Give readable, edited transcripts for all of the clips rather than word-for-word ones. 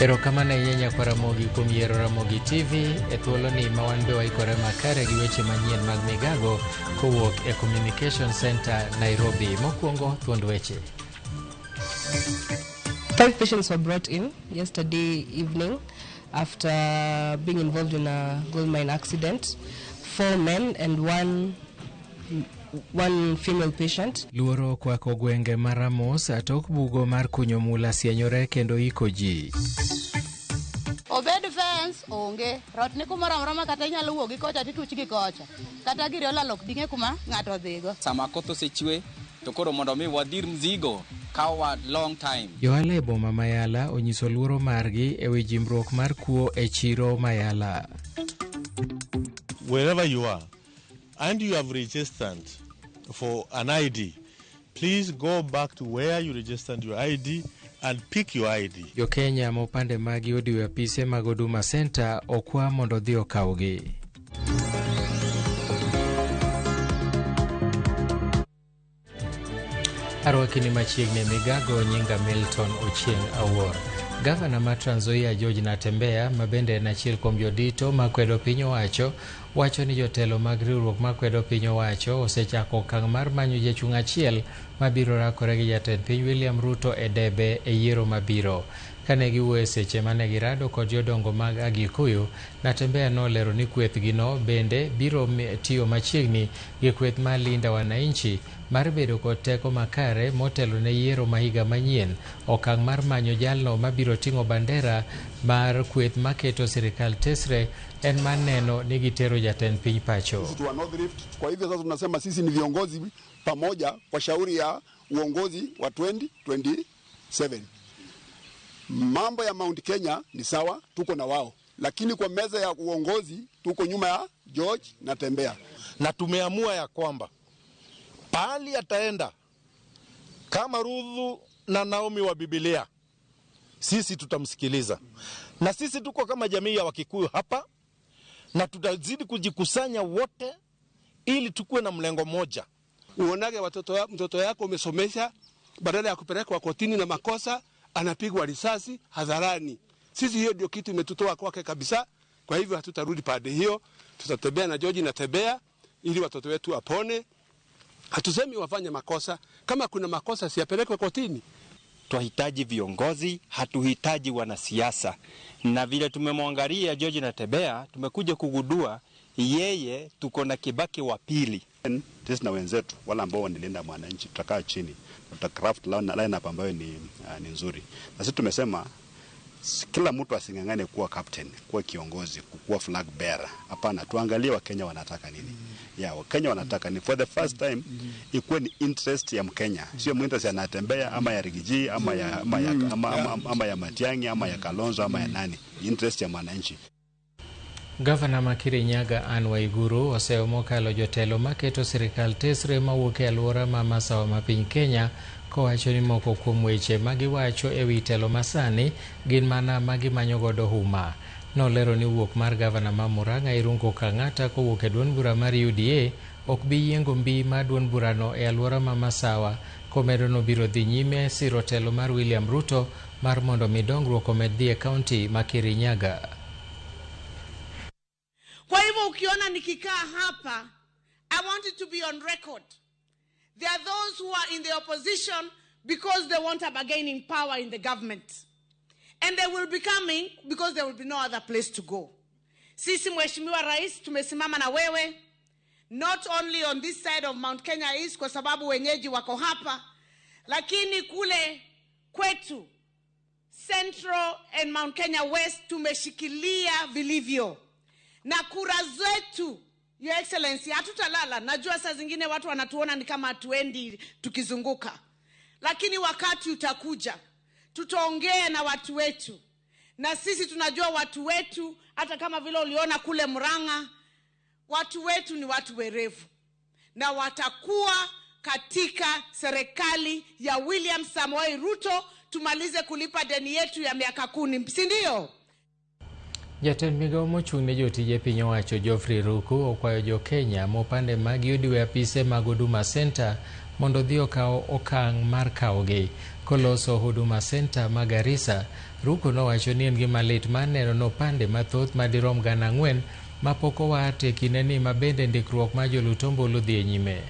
Erokamano ahinya nyakwa Ramogi kuom yiero Ramogi TV e thuoloni ma wan be waikore makare gi weche manyien mag migago kowuok e Communication Center Nairobi. Mokwongo thuond weche. Five patients were brought in yesterday evening after being involved in a gold mine accident. Four men and one female patient. Luoro okwako gwenge ma Ramos tok bugo mar kunyo mula sienyore kendo iko ji. Obed fence onge, rot ni kumoro amora ma kata inyalo wuok gi kocha tituch gi kocha. Kata giri olal ok ding'e kuma ng'ato odhigo. Sama koth osechwe to koro mondo mi wadhir mzigo kawa long time. Johala e boma ma Yala onyiso luoro margi e wi jimbruok mar kuo e chiro ma Yala. Wherever you are and you have registered for an ID, please go back to where you registered your ID and pick your ID. Jo-Kenya mopande magi odiwo e apise mag Huduma Center okwa mondo odhi okawgi. Arwaki ni machiegni e migago nyinga Milton Ochieng Awuor. Gavana ma Trans Nzoia George Natembeya ma bende en achiel kuom jodito makwedo piny owacho wacho ni jotelo mag riwruok makwedo piny owacho osechako okang' mar manyo jachung' achiel mabiro rakore gi jatend piny William Ruto e debe e yiero mabiro. Kane giwuoyo e seche mane girado kod jodongo mag Agikuyu, Natembeya nolero ni kwethgino bende biro tiyo machiegni gi kweth mar Linda Wananchi mar bedo kod teko makare motelo ne yiero ma higa manyien, okang' mar manyo jalno mabiro ting'o bandera mar kweth maketo sirikal tesre en mar neno ni gitero jatend piny pacho. Sisi wa North Rift. Kwa hivyo sasa tunasema sisi ni viongozi pamoja kwa shauri ya uongozi wa 2027. Mambo ya Mount Kenya ni sawa, tuko na wao, lakini kwa meza ya uongozi tuko nyuma ya George Natembeya. Na tumeamua ya kwamba pahali ataenda kama Ruthu na Naomi wa Biblia, sisi tutamsikiliza. Na sisi tuko kama jamii ya Wakikuyu hapa, na tutazidi kujikusanya wote ili tukuwe na mlengo moja. Uonage mtoto yako umesomesha, badala ya kupelekwa kotini na makosa anapigwa risasi hadharani. Sisi hiyo ndio kitu imetutoa kwake kabisa. Kwa hivyo hatutarudi pande hiyo, tutatembea na George Natembeya ili watoto wetu wapone. Hatusemi wafanye makosa, kama kuna makosa siyapelekwe kotini. Twahitaji viongozi, hatuhitaji wanasiasa. Na vile tumemwangalia George Natembeya, tumekuja kugundua yeye tuko na Kibaki wa pili. Sisi na wenzetu wale ambao wanalinda mwananchi tutakaa chini, tuta craft line up ambayo ni nzuri. Na sisi tumesema kila mtu asing'ang'ane kuwa captain, kuwa kiongozi, kuwa flag bearer. Hapana, tuangalie Wakenya wanataka nini. Ya, Wakenya wanataka ni for the first time ikuwe ni interest ya Mkenya. Sio interest ya Natembeya ama ya Riggy G ama ya, ama ya, ama, ama, ama ya Matiang'i ama ya Kalonzo ama ya nani. Interest ya mwananchi. Gavana ma Kirinyaga Anne Waiguru oseyo mokalo jotelo maketo sirikal tesre mawuok e alwora ma masawa ma piny Kenya kowacho ni moko kuom weche magiwacho e wi telo masani gin mana magimanyo godo huma. Nolero ni wuok mar gavana ma Murang'a Irungu Kang'ata kowuok e duond bura mar UDA ok bi yiengo mbi mar duond burano e alwora ma masawa, komedo nobiro dhi nyime siro telo mar William Ruto mar mondo mi dongruok omed dhi e kaunti ma Kirinyaga. Kwa hivyo ukiona nikikaa hapa, I want it to be on record. There are those who are in the opposition because they want a bargaining power in the government. And they will be coming because there will be no other place to go. Sisi Mheshimiwa Rais tumesimama na wewe, not only on this side of Mount Kenya East kwa sababu wenyeji wako hapa, lakini kule kwetu Central and Mount Kenya West tumeshikilia vilivyo. Na kura zetu, Your Excellency, hatutalala. Najua saa zingine watu wanatuona ni kama hatuendi tukizunguka. Lakini wakati utakuja, tutaongea na watu wetu. Na sisi tunajua watu wetu, hata kama vile uliona kule Murang'a, watu wetu ni watu werevu. Na watakuwa katika serikali ya William Samoei Ruto, tumalize kulipa deni yetu ya miaka 10, si ndio? Jatend migao mochung' ne jotije piny owacho Geoffrey Ruku okwayo jo Kenya mopande magi odiwo e apise mag Huduma Center mondo odhi okaw okang' mar kawogi. Koloso Huduma Center ma Garissa, Ruku nowacho ni en gima lit mar neno nopande mathoth madirom 4,000 mapok owat e kindeni ma bende ndikruok mar jolut ombulu dhi e nyime.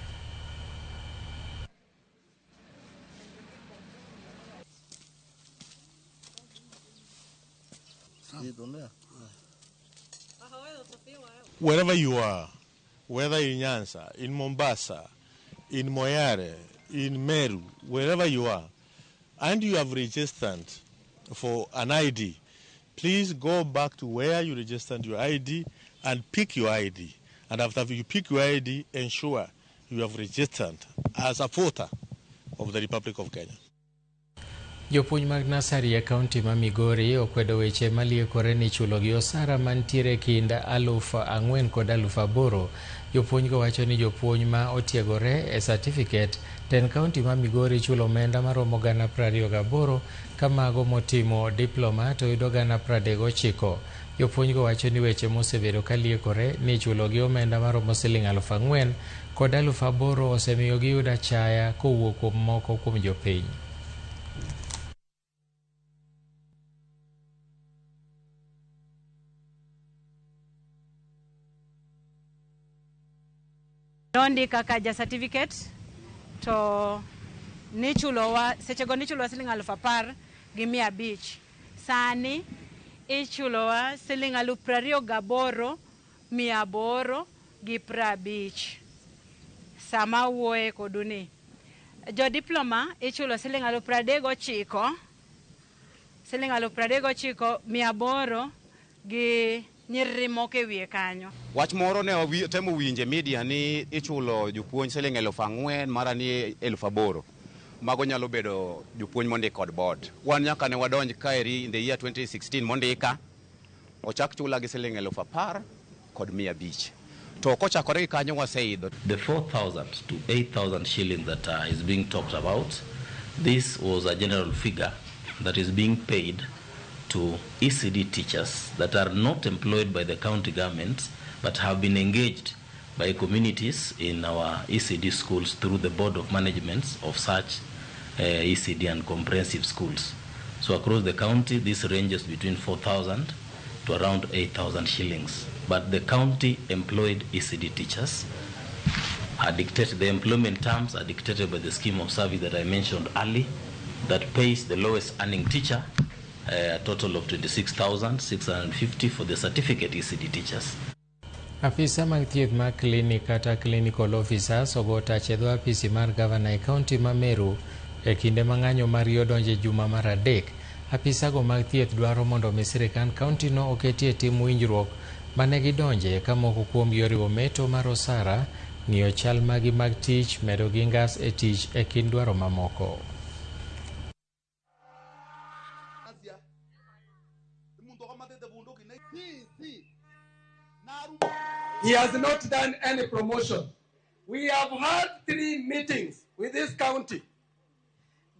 Wherever you are, whether in Nyanza, in Mombasa, in Moyale, in Meru, wherever you are, and you have registered for an ID, please go back to where you registered your ID and pick your ID. And after you pick your ID, ensure you have registered as a voter of the Republic of Kenya. Jopuonj mag nasari e kaunti ma Migori okwedo weche maliekore ni chulo gi osara mantiere kind 4,000 kod 8,000. Jopuonj go wacho ni jopuonj ma otiegore e certificate ten kaunti ma Migori chulo omenda maromo 28,000 ka mago motimo diploma to yudo 39,000. Jopuonj go wacho ni weche mosebedo kaliekore ni chulo gi omenda maromo siling 4,000 kod 8,000 osemiyo giyudo achaya kowuok kuom moko kuom jopiny. Nondi kaka ja certificate to nichulowa sechego nichulowa siling 10,500. Sani ichulowa siling 28,850. Sama wuoye kodu ni jo diploma ichulo siling 39,000, siling 39,800 gi nyiriri moko e wiye kanyo. Wach moro ne temo winje media ni ichulo jopuonj siling 4,000 mara ni 8,000. Mago nyalo bedo jopuonj mondik kod board. Wan nyaka ne wadonj kaeri in the year 2016 mondika, ochak chula gi siling 10,500. To kochakore gi kanyo waseidho. The 4,000 to 8,000 shillings that is being talked about, this was a general figure that is being paid to ECD teachers that are not employed by the county government but have been engaged by communities in our ECD schools through the board of management of such ECD and comprehensive schools. So across the county, this ranges between 4,000 to around 8,000 shillings. But the county employed ECD teachers are dictated, the employment terms are dictated by the scheme of service that I mentioned earlier that pays the lowest earning teacher a total of 26,650 for the certificate ECD teachers. Afisa mag thieth mag klinik kata clinical officers ogo tach e dho apisi mar gavana e kaunti ma Meru e kinde ma ng'anyo margi odonjo e juma mar 3. Apisago mag thieth dwaro mondo mi sirikand kaunti no oketie tim winjruok mane gidonje ka moko kuomgi oriwo meto mar osara, ng'iyo chal magi mag tich, medo gi ngas e tich e kind dwaro mamoko. He has not done any promotion. We have had 3 meetings with this county.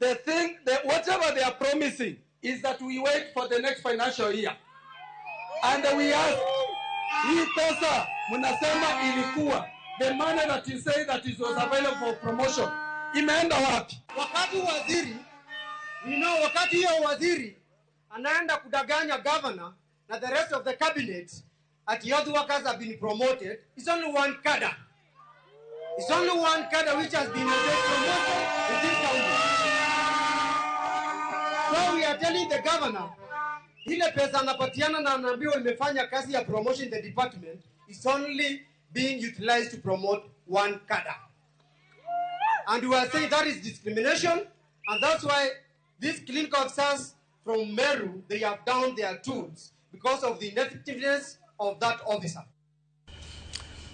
The thing, whatever they are promising is that we wait for the next financial year. And we ask, hii pesa mnasema ilikuwa, the money that you say that it was available for promotion, imeenda wapi? Wakati waziri, you know, wakati hiyo waziri anaenda kudanganya governor na the rest of the cabinet at youth workers have been promoted, it's only one cadre. It's only one cadre which has been promoted in this county. So we are telling the governor, ile pesa anapatiana na anaambiwa imefanya kazi ya promotion in the department is only being utilized to promote one cadre. And we are saying that is discrimination, and that's why these clinical officers from Meru, they have downed their tools because of the ineffectiveness of that officer.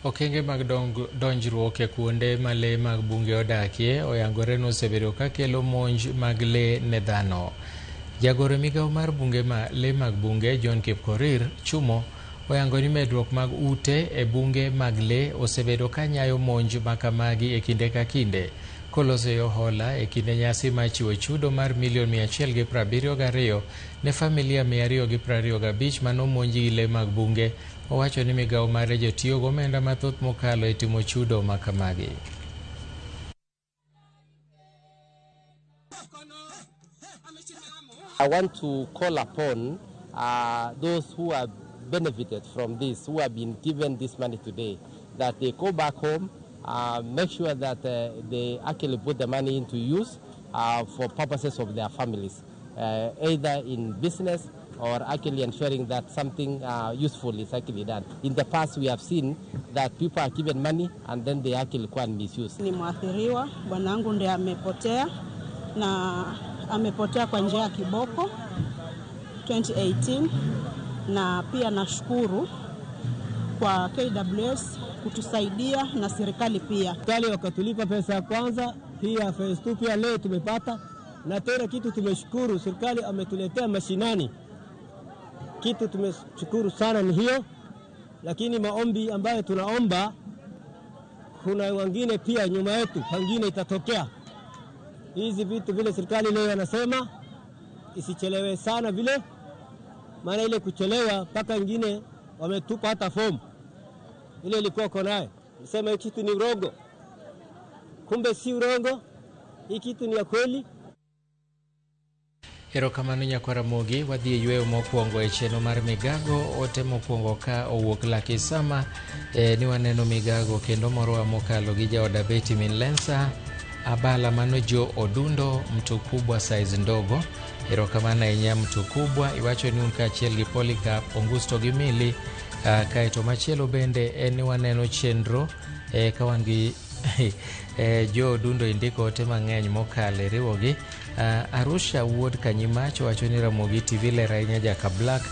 Okenge mag donjruok e kuonde ma lee mag bunge odakie oyangore nosebedo ka kelo monj mag lee ne dhano. Jagoro migao mar bunge ma lee mag bunge John Kipkorir Chumo oyango ni medruok mag ute e bunge mag lee osebedo ka nyayo monj makamagi e kinde ka kinde. Koloso yo hola e kinde nyasi mar chiwo chudo mar milion 172 ne familia 225 manomonji gi lee mag bunge, owacho ni migao mare jotiyo gi omenda mathoth mokalo e timo chudo makamagi. I want to call upon those who have benefited from this, who have been given this money today, that they go back home, make sure that they actually put the money into use for purposes of their families, either in business or actually ensuring that something useful is actually done. In the past, we have seen that people are given money and then they actually go and misuse. Ni mwathiriwa, bwanangu ndiye amepotea na amepotea kwa njia ya kiboko 2018, na pia nashukuru kwa KWS kutusaidia na serikali pia. Serikali wakatulipa pesa ya kwanza, pia phase 2 pia leo tumepata, na tena kitu tumeshukuru serikali ametuletea mashinani. Kitu tumeshukuru sana ni hiyo, lakini maombi ambayo tunaomba, kuna wengine pia nyuma yetu, pengine itatokea. Hizi vitu vile serikali leo anasema isichelewe sana vile, maana ile kuchelewa mpaka wengine wametupa hata fomu ile ilikuwa uko nayo. Nisema hii kitu ni urongo, kumbe si urongo, hii kitu ni ya kweli. Erokamano nyakwar Ramogi, wadhi e yweyo mokwongo e chenro mar Migago. Ote mokwongo ka owuok Lakisama ni waneno Migago kendo morowa mokalo gi jaoda Betty min Lensa Abala mano Jo Odundo mtu kubwa size ndogo. Erokamano ahinya mtu kubwa, iwacho ni un kaachiel gi Polycarp Augusto gi Mili. Kaeto machielo bende en ni waneno chenro ka wan gi Jo Odundo indiko ote mang'eny mokalo riwogi. Arusha wuod Kanyimach wacho ni Ramogi TV ler ahinya Jaka Black.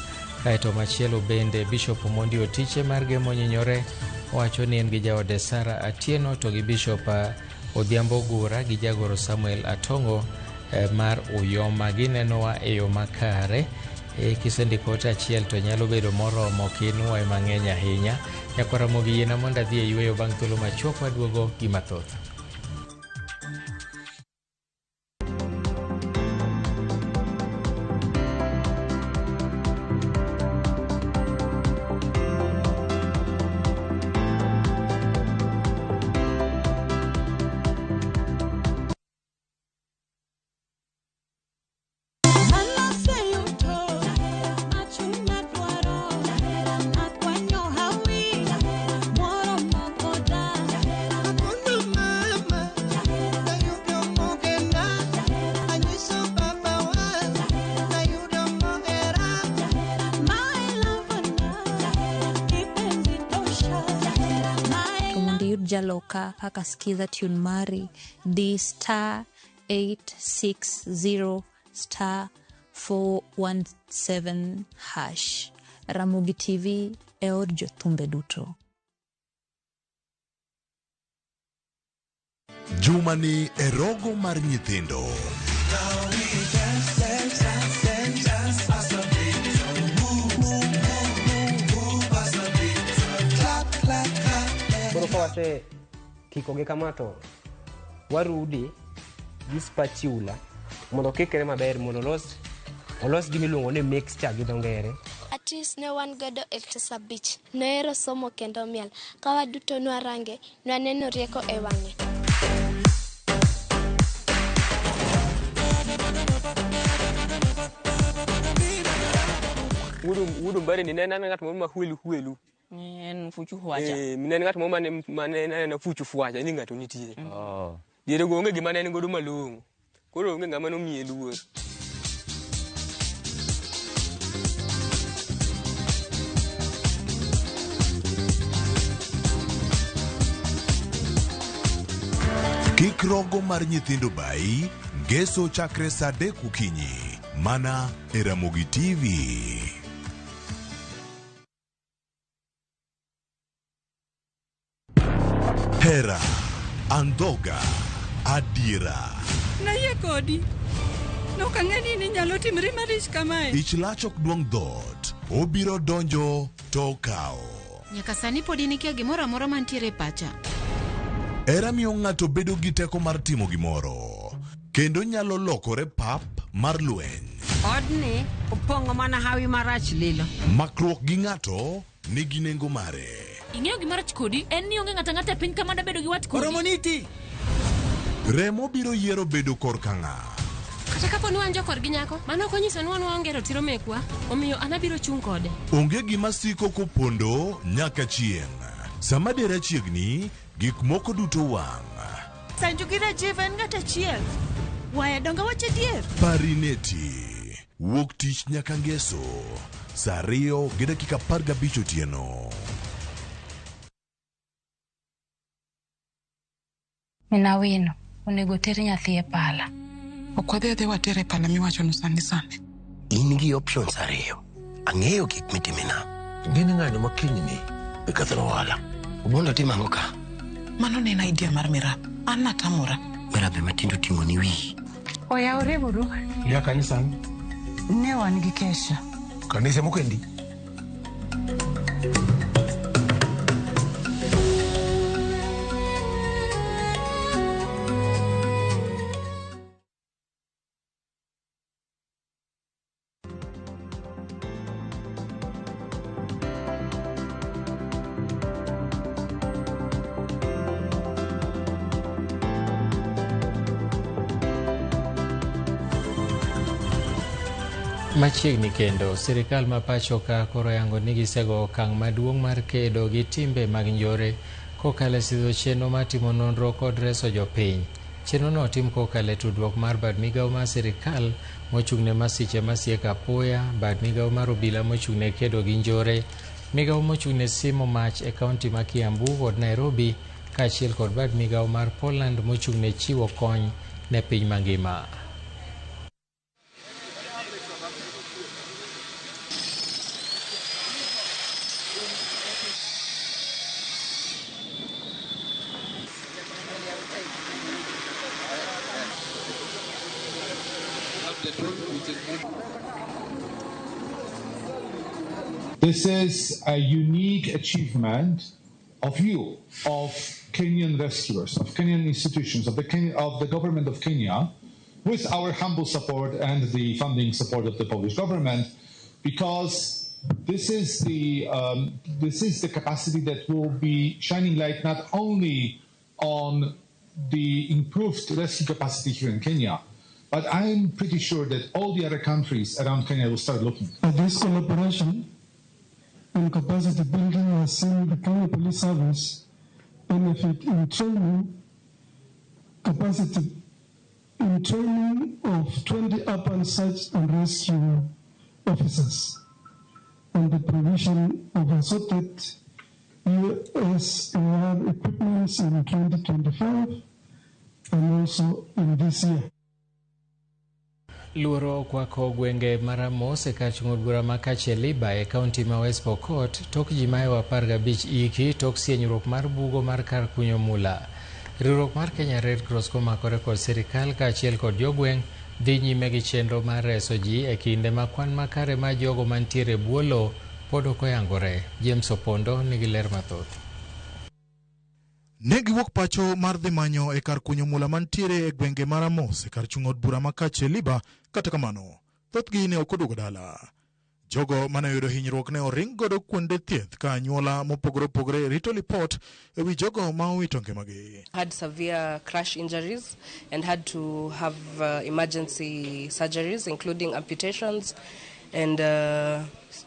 Kaeto machielo bende Bishop Omondi Otiche mar Gemo Nyinyore wacho ni en gi jaode Sara Atieno to gi Bishop Odhiambo Gura gi jagoro Samuel Atongo mar Uyoma. Ginenowa e yo makare. Kisendiko ote achiel to nyalo bedo moromo kinuoye mang'eny ahinya. Nyakwar Ramogi yiena mondo adhi e yweyo bang' thuolo machuok waduogo gi mathoth. Jaloka kaka skiza tune mari di star 860 star 417 hash. Ramogi TV e od jothumbe duto. Juma ni e rogo mar nyithindo. Koro ka wase kikogi kama to warude gi spatula mondo kikre maber mondo olos gima iluongo ni mixture gi dho ngere. Atis ne wan godo e klas 5. Nohero somo kendo miel. Ka waduto nwarange, nwaneno rieko e wang'e. Wuod Mbare ni ne en ng'at moro ma huelu huelu. En fuchu fuacha. Ne en ng'at moro mane aneno fuchu fuacha ni ng'ato nitie. Diere go onge gima ne en godo malong'o. Koro onge ng'ama nomiye luor. Kik rogo mar nyithindo bayi, ngeso chakre saa 3 okinyi, mana e Ramogi TV. Hera, andhoga, adiera. Nayie kodi. Nok ang'e ni nyalo timri marich kamae. Ich lach ok duong' dhoot, obiro donjo to okawo. Nyaka sani pod in ikia gimoro amora mantiere e pacha. Hera miyo ng'ato bedo gi teko mar timo gimoro, kendo nyalo lokore pap mar lweny. Odni opong'o mana hawi marach lilo. Makruok gi ng'ato nigi nengo mare. Ing'eyo gima rach kodi en ni onge ng'ato ang'ata e piny ka mada bedo gi wat kodi. Oromo niti. Remo biro yiero bedo korka ng'a. Kata kapo ni wan jokorgi nyako, mano ok onyiso ni wan waonge ratiro mekwa, omiyo an abiro chung' kode. Onge gima siko kopondo nyaka chieng'. Sama dera chiegni, gik moko duto wang'. Sanju gi Rajiv en ng'at achiel. Waya donge wach adier? Parineti. Wuok tich nyaka ngeso. Saa 2:15 otieno. Mina wino, onego ter nyathi e pala. Ok wadhi adhi watere e pala miwachono sani sani. In gi options ariyo. Ang'eyo gik mitimina. Ng'eni ng'anyo ma kinyni be ketho ohala. Obondo timo ang'o ka? Mano ne en idea mar Mirab. An natamora. Mirab ema tinde oting'o ni wiyi. Oyawre uru. Ya kanisa. Ne wan gi kesha. Kanisa mokendi. Machiegni kendo, sirikal ma pacho ka koro yango ni gisego okang' maduong' mar kedo gi timbe mag njore kokalo e sidho chenro mar timo nonro kod reso jopiny. Chenrono otim kokalo e tudruok mar bad migawo mar sirikal mochung'ne masiche masieko apoya, bad migawo mar obila mochung'ne kedo gi njore, migawo mochung'ne simo mach e kaunti ma Kiambu kod Nairobi, kaachiel kod bad migawo mar Poland mochung'ne chiwo kony ne piny mangima. This is a unique achievement of you, of Kenyan rescuers, of Kenyan institutions, of the government of Kenya, with our humble support and the funding support of the Polish government, because this is the capacity that will be shining light not only on the improved rescue capacity here in Kenya, but I'm pretty sure that all the other countries around Kenya will start looking. This collaboration and capacity building has seen the Kenya Police Service benefit in training capacity in training of 20 urban search and rescue officers and the provision of assorted USAR equipment in 2025 and also in this year. Luoro okwako gwenge maramos e kar chung' od bura ma Kacheliba e kaunti ma West Pokot tok ji mahewo 15 iki tok sienyruok mar bugo mar kar kunyo mula. Riwruok mar Kenya Red Cross komakore kod sirikal kaachiel kod jogweng' dhi nyime gi chenro mar reso ji e kinde ma kwan makare mar jogo mantiere e bwo lowo pod ok oyangore. James Opondo nigi ler mathoth. Ne giwuok pacho mar dhi manyo e kar kunyo mula mantiere e gwenge mar Amos e kar chung' od bura ma Kacheliba, kata kamano, thothgi ne ok oduogo dala. Jogo mane oyudo hinyruok ne oring godo kuonde thieth ka anyuola mopogore opogore rito lipot e wi jogo ma owito ngimagi. Had severe crash injuries and had to have emergency surgeries, including amputations and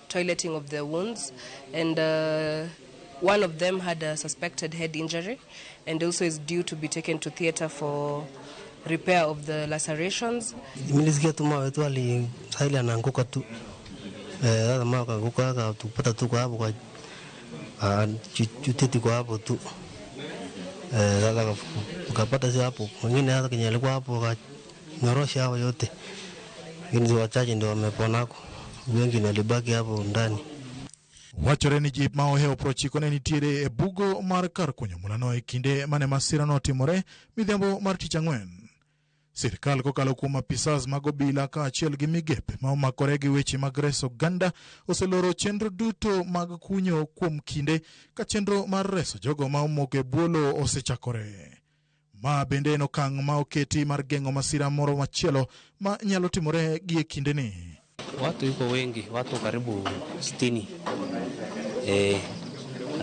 toileting of the wounds, and one of them had a suspected head injury and also is due to be taken to theater for repair of the lacerations. Nilisikia tu mawe tu ali anaanguka tu. Sasa mawe kaanguka tupata tu kwa hapo kwa chuteti kwa hapo tu. Sasa ukapata si hapo. Wengine hata kenye alikuwa hapo akanyorosha hapo yote. Lakini wachache ndio wameponako. Wengi walibaki hapo ndani. Wachore ni jip ma ohewo 90 ne nitiere e bugo mar kar kunyo mulano e kinde mane masira notimore midhiambo mar tich ang'wen. Sirikal kokalo kuom apisas mag obila kaachiel gi migepe ma omakore gi weche mag reso oganda oseloro chenro duto mag kunyo kuom kinde ka chenro mar reso jogo ma omoko e bwo lowo osechakore. Ma bende en okang' ma oketi mar geng'o masira moro machielo ma nyalo timore gi e kindeni. Watu yuko wengi, watu karibu 60.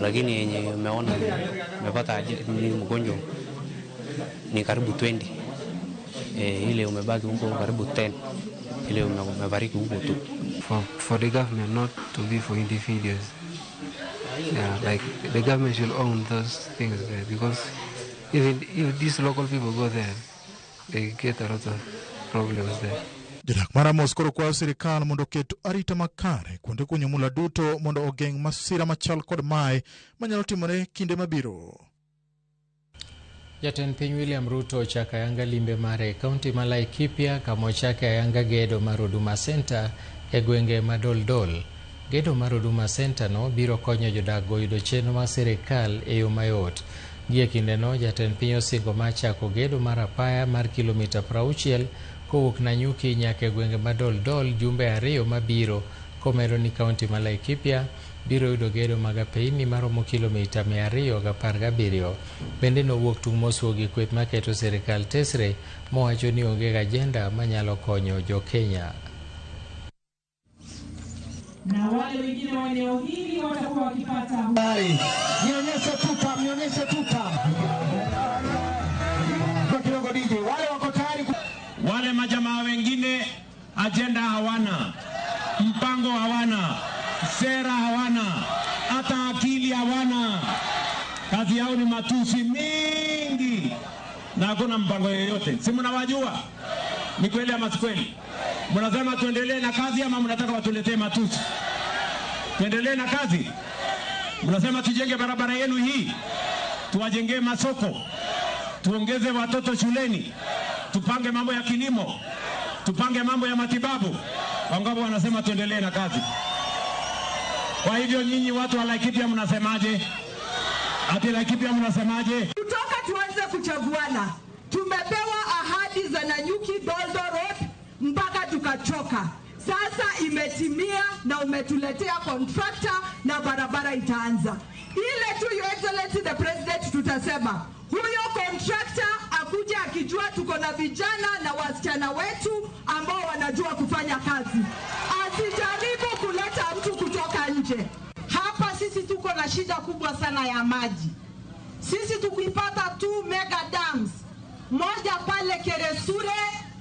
Lakini yenye umeona umepata ni mgonjwa ni karibu 20. Ile umebaki huko karibu 10. Ile umebariki huko tu. For the government, not to be for individuals. Yeah, like the government should own those things there, because even if these local people go there, they get a lot of problems there. Jodak mar Amos koro kwayo sirikal mondo oket arita makare kuonde kunyo mula duto mondo ogeng' masira machal kod mae manyalo timore kinde mabiro. Jatend piny William Ruto ochako ayanga limbe mare e kaunti ma Laikipia kama ochake ayanga gedo mar Huduma Center e gwenge ma Doldol. Gedo mar Huduma Center no biro konyo jodak go yudo chenro mar sirikal e yo mayot. Gie kindeno, jatend piny osingo mar chako gedo mar apaya mar kilomita 60 kowuok Nanyuki nyaka e gwenge ma Doldol jumbe 2 mabiro, komedo ni kaunti ma Laikipia biro yudo gedo mag apeyni maromo kilomita 217. Bende nowuok tung' mosuo gi kweth maketo sirikal tesre mowacho ni onge agenda manyalo konyo jo-Kenya. Na wale wengine wa eneo hili watakuwa wakipata. Nionyeshe tuta, nionyeshe tuta. Kwa kidogo DJ, wale wako tayari. Wale majamaa wengine agenda hawana, mpango hawana, sera hawana, hata akili hawana. Kazi yao ni matusi mingi na hakuna mpango yoyote. Si mnawajua? Ni kweli ama si kweli? Mnasema tuendelee na kazi ama mnataka watuletee matusi? Tuendelee na kazi? Mnasema tujenge barabara yenu hii, tuwajengee masoko, tuongeze watoto shuleni, tupange mambo ya kilimo, tupange mambo ya matibabu. Wangapi wanasema tuendelee na kazi? Kwa hivyo nyinyi watu wa Laikipia mnasemaje? Ati Laikipia mnasemaje? Kutoka tuanze kuchaguana, tumepewa ahadi za Nanyuki Doldo Road mpaka tukachoka. Sasa imetimia na umetuletea contractor na barabara itaanza. Ile tu Your Excellency the President tutasema huyo contractor akuja akijua tuko na vijana na wasichana wetu ambao wanajua kufanya kazi. Asijaribu kuleta mtu kutoka nje. Hapa sisi tuko na shida kubwa sana ya maji. Sisi tukipata 2 mega dams, moja pale Keresure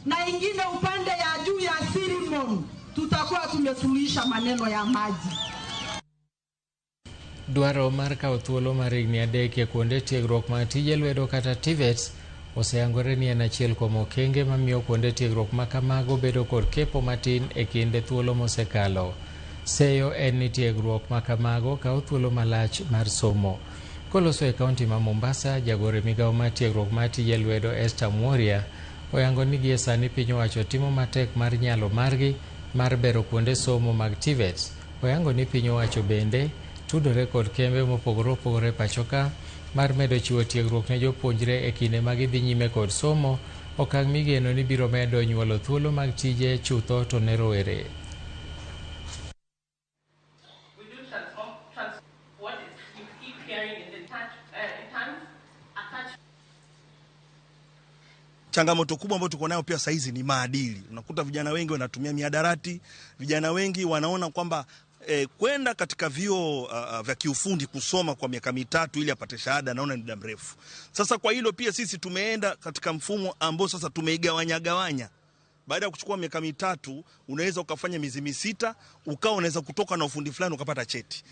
na ingine upande ya juu ya Sirimon, tutakuwa tumesuluhisha maneno ya maji. Dwaro mar kawo thuolo mar higni 3 e kuonde tiegruok mag tije lwedo kata TVETs oseyangore ni en achiel kuom okenge mamiyo kuonde tiegruok ma kamago bedo kod kepo matin e kinde thuolo mosekalo. Seyo en ni tiegruok ma kamago kawo thuolo malach mar somo. Koloso e kaunti ma Mombasa, jagoro e migawo mar tiegruok mar tije lwedo Esther Mworia oyango ni gie sani piny owacho timo matek mar nyalo margi mar bero kuonde somo mag TVETs. Oyango ni piny owacho bende tudore kod kembe mopogore opogore pacho ka mar medo chiwo tiegruok ne jopuonjre e kinde ma gidhi nyime kod somo, okang' migeno ni biro medo nyuolo thuolo mag tije chutho to ne rowere. Changamoto kubwa ambayo tuko nayo pia saizi ni maadili. Unakuta vijana wengi wanatumia mihadarati, vijana wengi wanaona kwamba kwenda katika vyuo vya kiufundi kusoma kwa miaka 3 ili apate shahada naona ni muda mrefu. Sasa kwa hilo pia sisi tumeenda katika mfumo ambao sasa tumeigawanya gawanya. Baada ya kuchukua miaka 3 unaweza ukafanya miezi 6 ukawa unaweza kutoka na ufundi fulani ukapata cheti.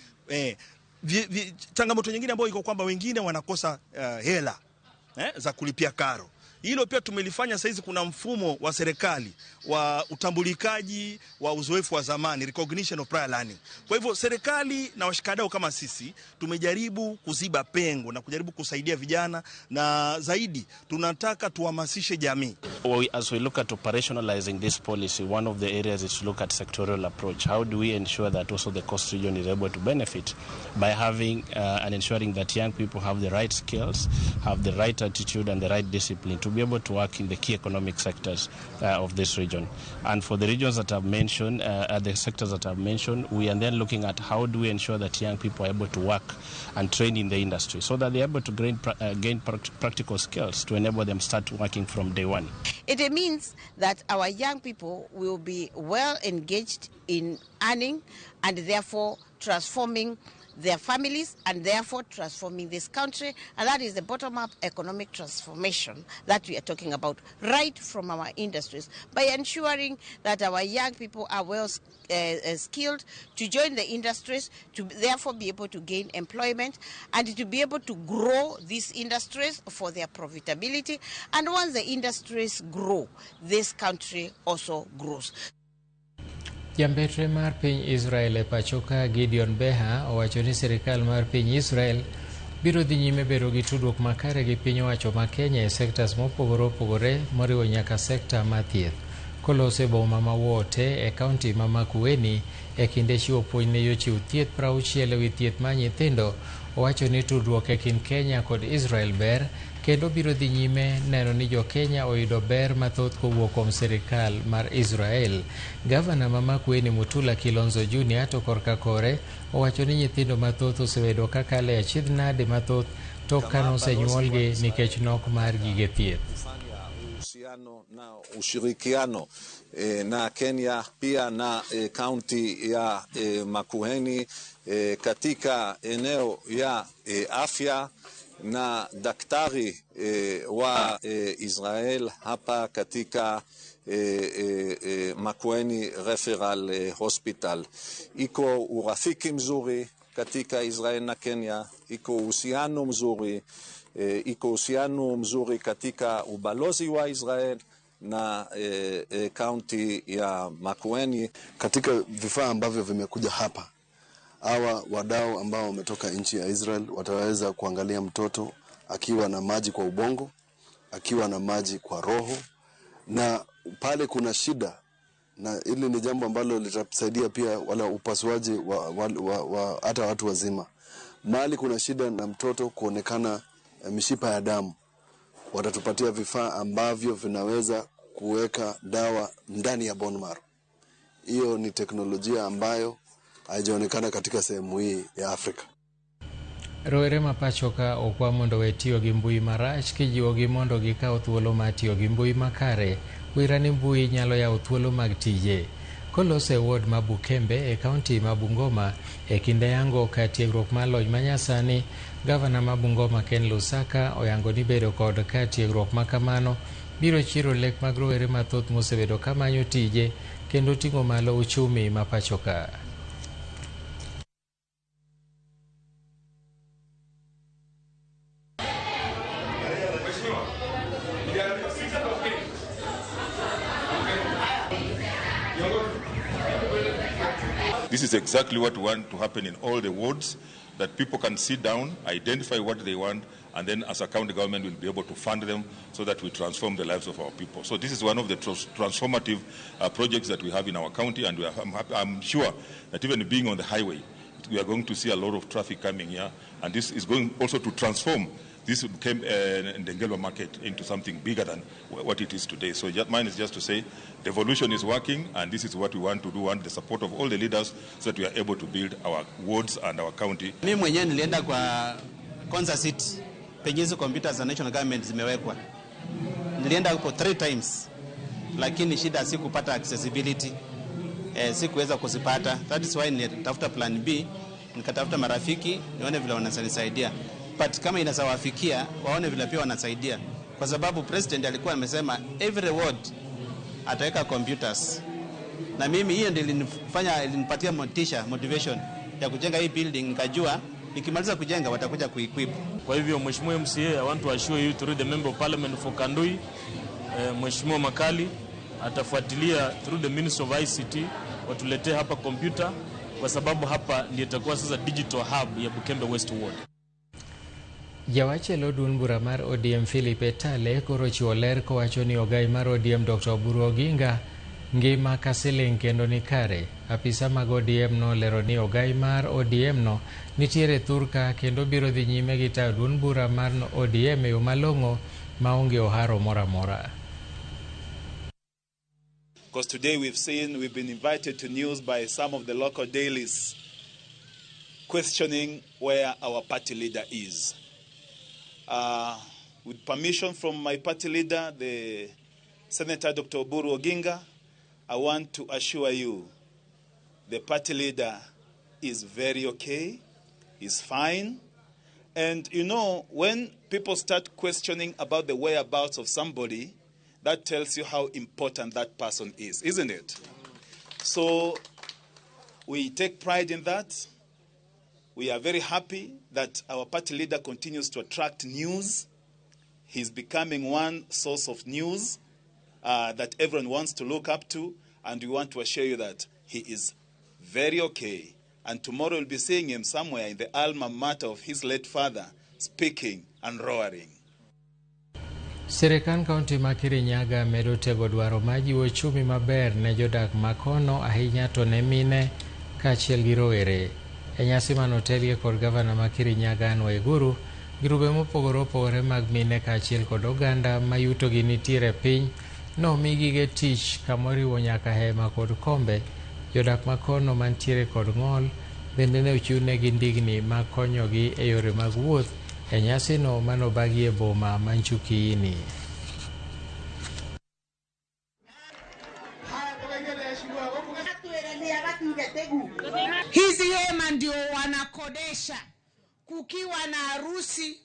Changamoto nyingine ambayo iko kwamba wengine wanakosa hela za kulipia karo. Hilo pia tumelifanya saizi. Kuna mfumo wa serikali wa utambulikaji wa uzoefu wa zamani, recognition of prior learning. Kwa hivyo serikali na washikadau kama sisi tumejaribu kuziba pengo na kujaribu kusaidia vijana, na zaidi tunataka tuhamasishe jamii. As we look at operationalizing this policy, one of the areas is to look at sectoral approach. How do we ensure that also the coast region is able to benefit by having and ensuring that young people have the right skills, have the right attitude and the right discipline to be able to work in the key economic sectors of this region. And for the regions that I've mentioned, the sectors that I've mentioned, we are then looking at how do we ensure that young people are able to work and train in the industry so that they're able to gain practical skills to enable them start working from day one. It means that our young people will be well engaged in earning and therefore transforming their families and therefore transforming this country. And that is the bottom-up economic transformation that we are talking about right from our industries, by ensuring that our young people are well skilled to join the industries, to therefore be able to gain employment and to be able to grow these industries for their profitability. And once the industries grow, this country also grows. Jambetre mar piny Israel e pachoka Gideon Beha owacho ni sirikal mar piny Israel biro dhi nyime bedo gi tudruok makare gi piny owacho ma Kenya e sektas mopogore opogore moriwo nyaka sekta mar thieth. Kolose boma ma Wote e kaunti ma Makueni e kinde chiwo puonj ne jochiw thieth 60 ewi thieth mar nyithindo, owacho ni tudruok e kind Kenya kod Israel ber kendo biro dhi nyime neno ni jo Kenya oyudo ber mathoth kowuok kuom sirikal mar Israel. Gavana ma Makueni Mutula Kilonzo Jr. to korka kore owacho ni nyithindo mathoth osebedo kakalo e achiedh nade mathoth tok kane osenyuolgi nikech nok mar gige thieth. Uhusiano na ushirikiano na Kenya pia na kaunti ya Makueni katika eneo ya afya na daktari wa Israel hapa katika Makueni Referral Hospital. Iko urafiki mzuri katika Israel na Kenya, iko uhusiano mzuri, iko uhusiano mzuri katika ubalozi wa Israel na kaunti ya Makueni. Katika vifaa ambavyo vimekuja hapa, hawa wadau ambao wametoka nchi ya Israel wataweza kuangalia mtoto akiwa na maji kwa ubongo, akiwa na maji kwa roho, na pale kuna shida, na hili ni jambo ambalo litasaidia pia wala upasuaji wa hata watu wazima. Mahali kuna shida na mtoto kuonekana mishipa ya damu, watatupatia vifaa ambavyo vinaweza kuweka dawa ndani ya bone marrow. Hiyo ni teknolojia ambayo haijaonekana katika sehemu hii ya Afrika. Rowere ma pachoka okwa mondo we tiyo gi mbui marach kijiwogi mondo gikaw thuolo mar tiyo gi mbui makare. Wira ni mbui nyalo yawo thuolo mag tije. Kolose e ward ma Bukembe e kaunti ma Bungoma e kinde yango ka tiegruok mar lony manyasani, gavana ma Bungoma Ken Lusaka oyango ni bedo kod ka tiegruok ma kamano biro chiro lek mag rowere mathoth mosebedo kamanyo tije kendo ting'o malo uchumi ma pachoka. This is exactly what we want to happen in all the wards, that people can sit down, identify what they want, and then as a county government we'll be able to fund them so that we transform the lives of our people. So this is one of the transformative projects that we have in our county, and I'm sure that even being on the highway, we are going to see a lot of traffic coming here, and this is going also to transform this became Ndengelwa market into something bigger than what it is today. So mine is just to say devolution is working, and this is what we want to do, and the support of all the leaders so that we are able to build our wards and our county. Mimi mwenyewe nilienda kwa Konza City penye hizo computers za national government zimewekwa. Nilienda huko 3 times, lakini shida si kupata accessibility. Sikuweza kuzipata. That is why nilitafuta plan B, nikatafuta marafiki nione vile wananisaidia. But kama inasawafikia waone vile pia wanasaidia, kwa sababu president alikuwa amesema every ward ataweka computers, na mimi hiyo ndio ilinipatia motisha, motivation ya kujenga hii building. Nikajua nikimaliza kujenga watakuja kuequip. Kwa hivyo Mheshimiwa MCA, I want to assure you through the member of parliament for Kandui, Mheshimiwa Makali atafuatilia through the Ministry of ICT watuletee hapa computer, kwa sababu hapa ndiyo itakuwa sasa digital hub ya Bukembe West Ward. Jawachelo duond bura mar ODM Philip Etale koro ochiwo ler kowacho ni ogai mar ODM Dr. Oburu Oginga ngima ka siling kendo ni kare. Apisa mag ODM nolero ni ogai mar ODM no nitiere thurka kendo biro dhi nyime gi tayo duond bura mar ODM e yo malong'o maonge oharo moro amora. Because today we've been invited to news by some of the local dailies questioning where our party leader is. With permission from my party leader, the Senator Dr. Oburu Oginga, I want to assure you the party leader is very okay. He's fine. And you know, when people start questioning about the whereabouts of somebody, that tells you how important that person is, isn't it? So we take pride in that. We are very happy that our party leader continues to attract news. He's becoming one source of news that everyone wants to look up to, and we want to assure you that he is very okay. And tomorrow we'll be seeing him somewhere in the alma mater of his late father, speaking and roaring. Sirikand kaunti ma Kirinyaga medo tego dwaro mar jiwo uchumi maber ne jodak ma kono ahinya to ne mine kaachiel gi rowere. E nyasi manotelie kod gavana ma Kirinyaga Anne Waiguru, grube mopogore opogore mag mine kaachiel kod oganda ma yutogi nitiere piny nomi gige tich kamoriwo nyaka hema kod kombe. Jodak ma kono mantiere kod ng'ol bende ne ochiwnegi ndigni ma konyogi e yore mag wuoth e nyasino manobagi e boma ma Nchukiini. Hizi hema ndio wanakodesha kukiwa na harusi,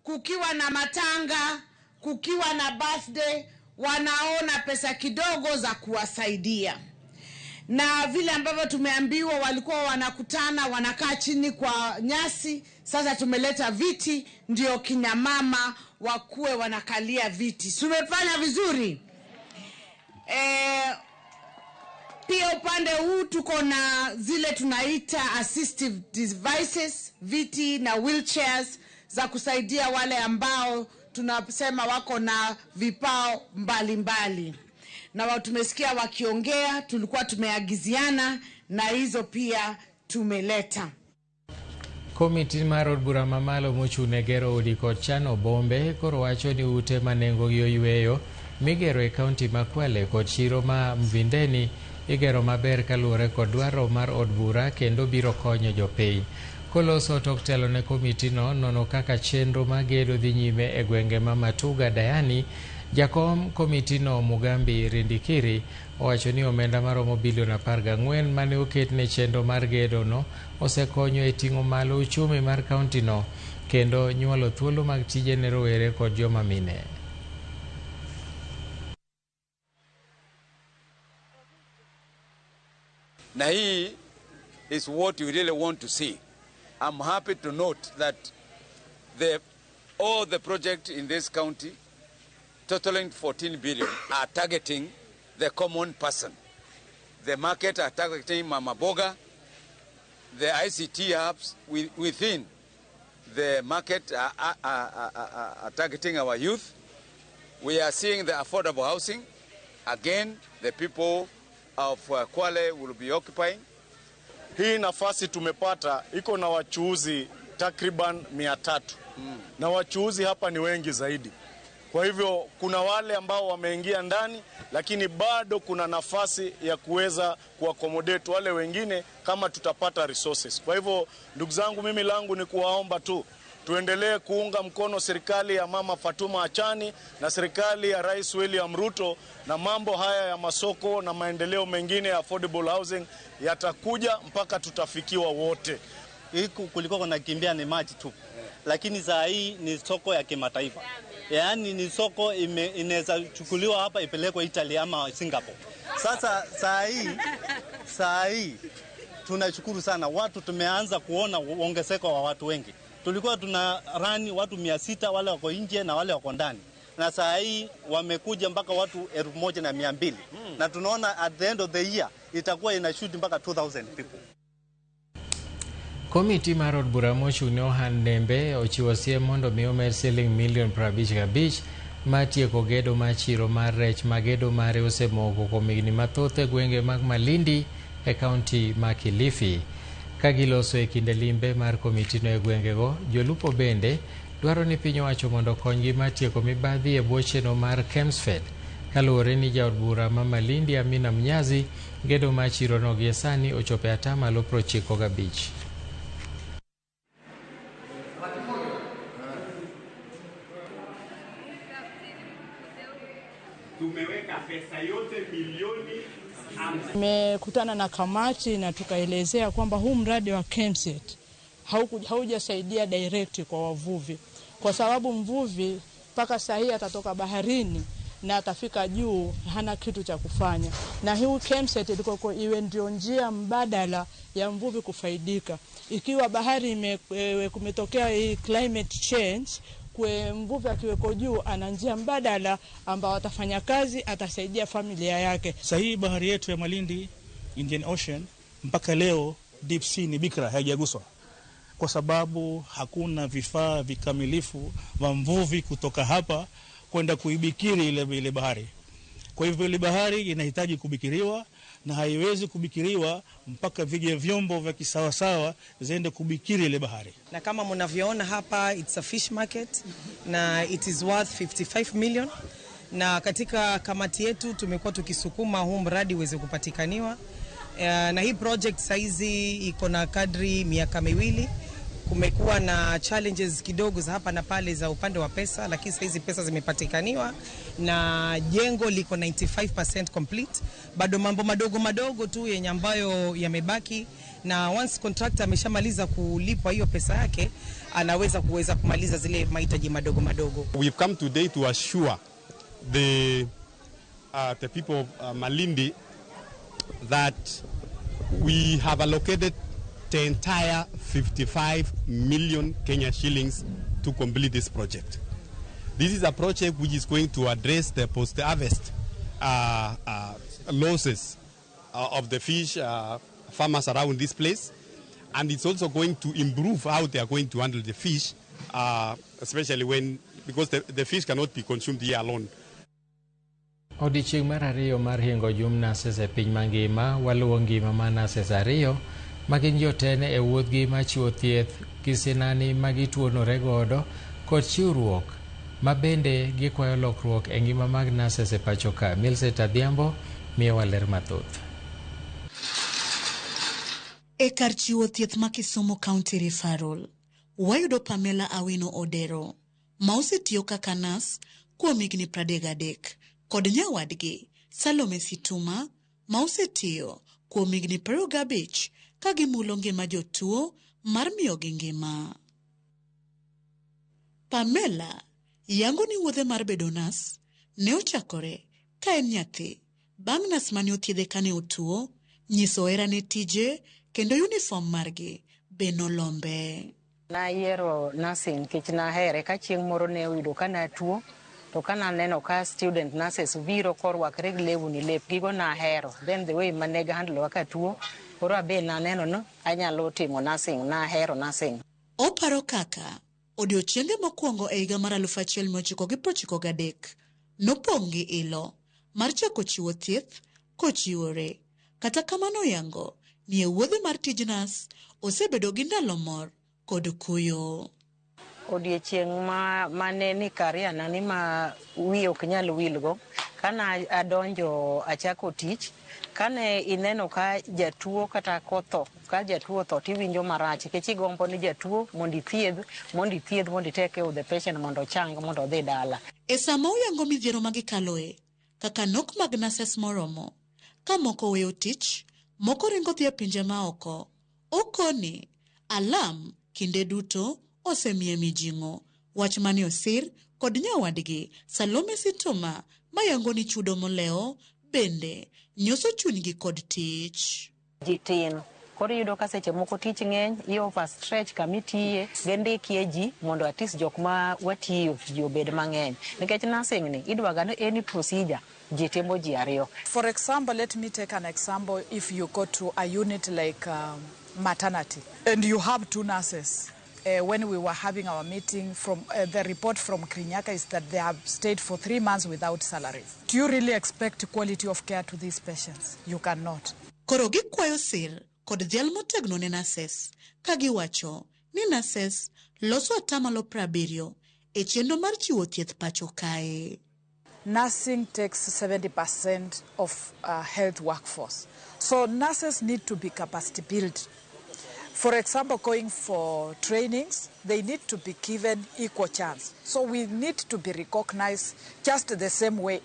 kukiwa na matanga, kukiwa na birthday, wanaona pesa kidogo za kuwasaidia. Na vile ambavyo tumeambiwa walikuwa wanakutana, wanakaa chini kwa nyasi, sasa tumeleta viti ndio kina mama wakuwe wanakalia viti. Tumefanya vizuri. Pia upande huu tuko na zile tunaita assistive devices, viti na wheelchairs za kusaidia wale ambao tunasema wako na vipao mbalimbali. Na tumesikia wakiongea, tulikuwa tumeagiziana na hizo pia tumeleta. Komiti mar od bura mamalo mochung' ne gero udi kod chano bombe koro wacho ni ute ma nengogi oyweyo migero e kaunti ma Kwale kod chiro ma Mvindeni igero maber kaluwore kod dwaro mar od bura kendo biro konyo jopiny. Koloso tok telo ne komitino nono kaka chenro mar gedo dhi nyime e gwenge ma Matuga Dayani, jakom komitino Mugambi Rindikiri owacho ni omenda maromo bilion 14 mane oket ne chenro mar gedo no osekonyo e ting'o malo uchumi mar kauntino kendo nyuolo thuolo mag tije ne rowere kod joma mine. Na hii is what you really want to see. I'm happy to note that all the projects in this county totaling 14 billion are targeting the common person. The market are targeting Mama Boga. The ICT hubs within the market are targeting our youth. We are seeing the affordable housing. Again, the people of Kwale will be occupying. Hii nafasi tumepata iko na wachuuzi takriban 300. Na wachuuzi hapa ni wengi zaidi. Kwa hivyo kuna wale ambao wameingia ndani, lakini bado kuna nafasi ya kuweza kuaccommodate wale wengine kama tutapata resources. Kwa hivyo ndugu zangu, mimi langu ni kuwaomba tu tuendelee kuunga mkono serikali ya Mama Fatuma Achani na serikali ya Rais William Ruto, na mambo haya ya masoko na maendeleo mengine ya affordable housing yatakuja mpaka tutafikiwa wote. Huku kulikuwa kunakimbia ni maji tu, lakini saa hii ni soko ya kimataifa. Yaani ni soko inaweza chukuliwa hapa ipelekwe Italy ama Singapore. Sasa saa hii tunashukuru sana watu, tumeanza kuona ongezeko wa watu wengi. Tulikuwa tuna rani watu 600 wale wako nje na wale wako ndani. Na saa hii wamekuja mpaka watu 1200. Na tunaona at the end of the year itakuwa ina shoot mpaka 2000 people. Komiti mar od bura mochung' ne Ohan Nembe ochiwo siem mondo mi omed siling milion 55 mar tieko gedo mar chiro mar rech ma gedo mare osemoko kuom higni mathoth e gwenge mag Malindi e kaunti ma Kilifi. Ka giloso e kinde limbe mar komitino e gwengego, jolupo bende dwaro ni piny owacho mondo okonygi mar tieko mibadhi e bwo chenro mar Kemsfed. Kaluwore ni jaod bura ma Malindi Amina Mnyazi, gedo mar chirono gie sani ochopo e atamalo 95. Tumeweka pesa yote milioni. Tumekutana na kamati na tukaelezea kwamba huu mradi wa Kemset Haujasaidia direct kwa wavuvi, kwa sababu mvuvi mpaka saa hii atatoka baharini na atafika juu hana kitu cha kufanya, na hii KEMSET ilikuwa iwe ndio njia mbadala ya mvuvi kufaidika. Ikiwa bahari kumetokea hii climate change, kwe mvuvi akiweko juu ana njia mbadala ambao atafanya kazi, atasaidia familia yake. Sasa hii bahari yetu ya Malindi, Indian Ocean, mpaka leo deep sea ni bikra, haijaguswa kwa sababu hakuna vifaa vikamilifu vya mvuvi kutoka hapa kwenda kuibikiri ile bahari. Kwa hivyo ile bahari inahitaji kubikiriwa na haiwezi kubikiriwa mpaka vije vyombo vya kisawasawa ziende kubikiri ile bahari. Na kama mnavyoona hapa, it's a fish market na it is worth 55 million. Na katika kamati yetu tumekuwa tukisukuma huu mradi uweze kupatikaniwa. Na hii project saizi iko na kadri miaka 2. Kumekuwa na challenges kidogo za hapa na pale za upande wa pesa, lakini saizi pesa zimepatikaniwa na jengo liko 95% complete. Bado mambo madogo madogo tu yenye ambayo yamebaki, na once contractor ameshamaliza kulipwa hiyo pesa yake, anaweza kuweza kumaliza zile mahitaji madogo madogo. We've come today to assure the people of Malindi that we have allocated the entire 55 million Kenya shillings to complete this project. This is a project which is going to address the post-harvest losses of the fish farmers around this place, and it's also going to improve how they are going to handle the fish, especially when, because the fish cannot be consumed here alone. Odiechieng' mar ariyo mar hingo jum nurses e piny mangima waluwo ngima mar nurses ariyo ma gin jotene e wuodhgi mar chiwo thieth gi sinani ma gituonore godo kod chiwruok ma bende gikwayo lokruok e ngima mag nurses e pacho ka. Millicent Adhiambo miyowa ler mathoth. E kar chiwo thieth ma Kisumu County Referral, wayudo Pamela Awino Odero, ma osetiyo kaka nas kuom higni 33, kod nyawadgi Salome Situma, ma osetiyo kuom higni 25 ka gimulo ngima jotuo mar miyogi ngima. Pamela yango ni wuodhe mar bedo nas ne ochakore ka en nyathi bang' nas mane othiedhe kane otuo, nyiso hera ne tije kendo uniform margi be nolombe. Nayiero nursing nikech nahere ka chieng' moro ne oyudo ka natuo, to ka naneno ka student nurses biro korwakre gi lewni lepgigo nahero. Then the way mane gihandle ka tuo, koro abe naneno no anyalo timo nursing, nahero nursing. Oparo kaka odiochienge mokwongo e higa mar 1993 nopong' gi ilo mar chako chiwo thieth kochiwore. Kata kamano yango ni e wuodhe mar tij nas osebedo gi ndalo mor kod kuyo. Odiechieng' mane ni career na ni ma wiya ok nyal wilgo, kana adonjo achako tich, kane ineno ka jatuo kata kotho, ka jatuo otho tiwinjo marach nikech igombo ni jatuo mondo ithiedh, mondo i take care of the patient mondo ochang mondo odhi dala. E sama oyango midhiero ma gikaloe, kaka nok mag nurses moromo, ka moko weyo tich, moko ringo dhi e pinje maoko, okoni alam kinde duto osemiye mijing'o. Wach mane osir kod nyawadgi Salome Situma mayango ni chudo molewo bende nyoso chunygi kod tich. Ji tin, koro iyudo ka seche moko tich ng'eny, i overstretch kamitiye, gindikie ji mondo at least jok ma watiyo ji obed mang'eny. Nikech nursing ni idwaga ni any procedure ji timo ji ariyo. For example, let me take an example. If you go to a unit like maternity and you have 2 nurses. When we were having our meeting, from the report from Krinyaka is that they have stayed for 3 months without salaries. Do you really expect quality of care to these patients? You cannot. Koro gikwayo sir kod dhial motegno ne nurses ka giwacho ni nurses loso 70% e chenro mar chiwo thieth pacho kae. Nursing takes 70% of health workforce. So nurses need to be capacity built. For example, going for trainings, they need to be given equal chance. So we need to be recognized just the same way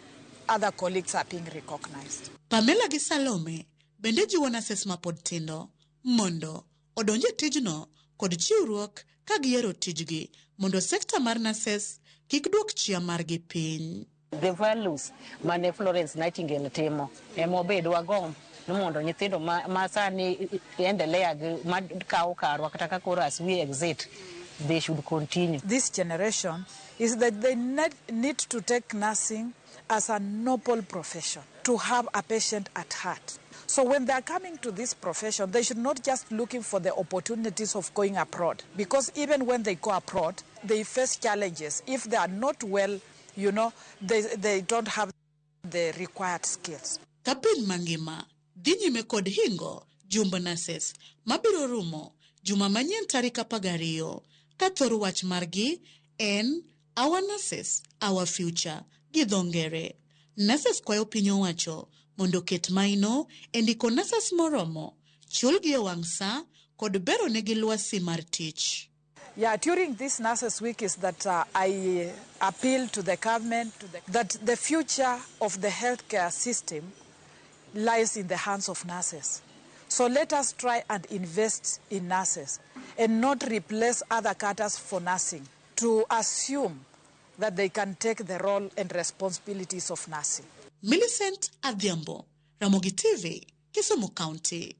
other colleagues are being recognized. Pamela gi Salome bende jiwo nurses mapod tindo mondo odonje tijno kod chiwruok ka giyiero tijgi mondo sekta mar nurses kik duok chia margi piny. The values mane Florence Nightingale timo ema obed wagomb ni mondo nyithindo ma sani endelea gi ma kawo karwa kata ka koro as we exit, they should continue. This generation is that they need to take nursing as a noble profession, to have a patient at heart. So when they are coming to this profession, they should not just looking for the opportunities of going abroad, because even when they go abroad, they face challenges. If they are not well, they don't have the required skills. Ka piny mangima dhi nyime kod hingo jumb nurses mabiro rumo juma manyien tarik 12 ka thor wach margi en Our Nurses, Our Future gi dho ngere. Nurses kwayo piny owacho mondo oket maino e ndiko nurses moromo, chulgi e wang' sa kod bero negi lwasi mar tich. Yeah, during this Nurses Week is that I appeal to the government that the future of the healthcare system lies in the hands of nurses. So let us try and invest in nurses and not replace other cadres for nursing, to assume that they can take the role and responsibilities of nursing. Millicent Adhiambo, Ramogi TV, Kisumu County.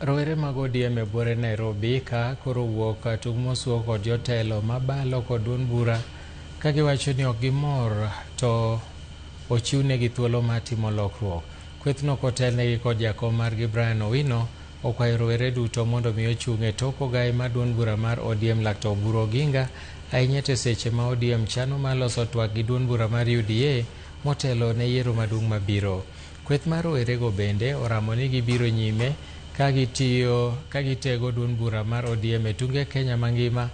Rowere mag ODM e buore Nairobi ka koro wuok tung' mosuo kod jotelo mabalo kod duond bura ka giwacho ni ok gimor to ochiwnegi thuolo mar timo lokruok. Kwethno kotelnegi kod jakom margi Brian Owino okwayo rowere duto mondo mi ochung' e tok ogai mar duond bura mar ODM Laktar Oburu Oginga ahinya to e seche ma ODM chano mar loso twak gi duond bura mar UDA motelo ne yiero maduong' mabiro. Kweth mar rowerego bende oramo ni gibiro nyime ka gitego duond bura mar ODM e tunge Kenya mangima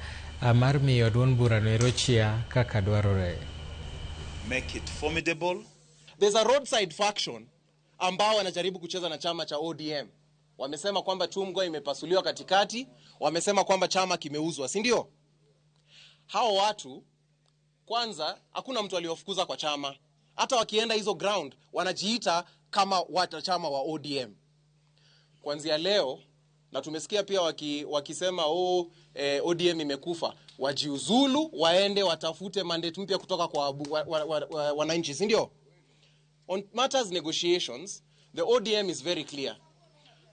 mar miyo duond burano ero chia kaka dwarore. Make it formidable. There's a roadside faction ambao wanajaribu kucheza na chama cha ODM. Wamesema kwamba chungwa imepasuliwa katikati, wamesema kwamba chama kimeuzwa, si ndio? Hao watu kwanza hakuna mtu aliyofukuza kwa chama. Hata wakienda hizo ground wanajiita kama wanachama wa ODM. Kuanzia leo, na tumesikia pia wakisema ODM imekufa, wajiuzulu waende watafute mandate mpya kutoka kwa wananchi, si ndio? On matters negotiations, the ODM is very clear.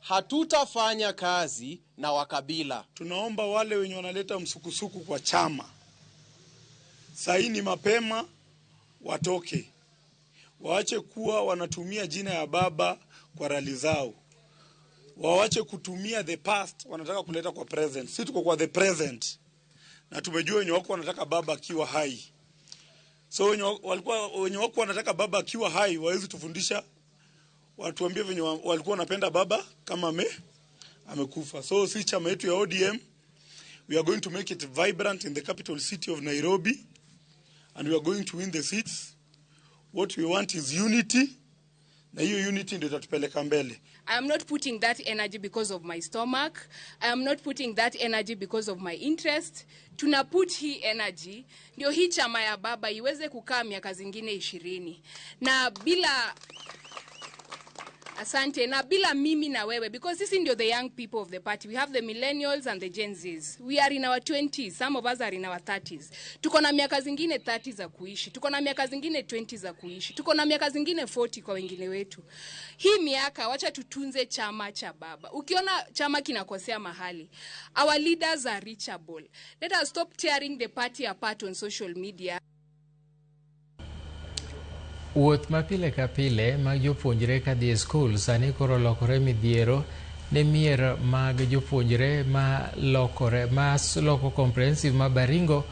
Hatutafanya kazi na wakabila. Tunaomba wale wenye wanaleta msukusuku kwa chama saini mapema watoke. Waache kuwa wanatumia jina ya baba kwa rali zao. Waache kutumia the past, wanataka kuleta kwa present. Sisi tuko kwa the present. Na tumejua wenye wako wanataka baba akiwa hai. So wenye wako wanataka baba akiwa hai wawezi tufundisha, watuambie venye walikuwa wanapenda baba kama amekufa. So si chama yetu ya ODM, we are going to make it vibrant in the capital city of Nairobi, and we are going to win the seats. What we want is unity. Na hiyo unity ndio itatupeleka mbele. I am not putting that energy because of my stomach. I am not putting that energy because of my interest. Tuna put hii energy ndio hii chama ya baba iweze kukaa miaka zingine 20. Na bila asante, na bila mimi na wewe, because sisi ndio the young people of the party. We have the millennials and the Gen Zs. We are in our 20s, some of us are in our 30s. Tuko na miaka zingine 30 za kuishi, tuko na miaka zingine 20 za kuishi, tuko na miaka zingine 40 kwa wengine wetu. Hii miaka wacha tutunze chama cha baba. Ukiona chama kinakosea mahali, our leaders are reachable. Let us stop tearing the party apart on social media. Wuoth ma pile ka pile mag jopuonjre kadhi e skul sani koro lokore midhiero ne mier mag jopuonjre ma loko comprehensive ma Baringo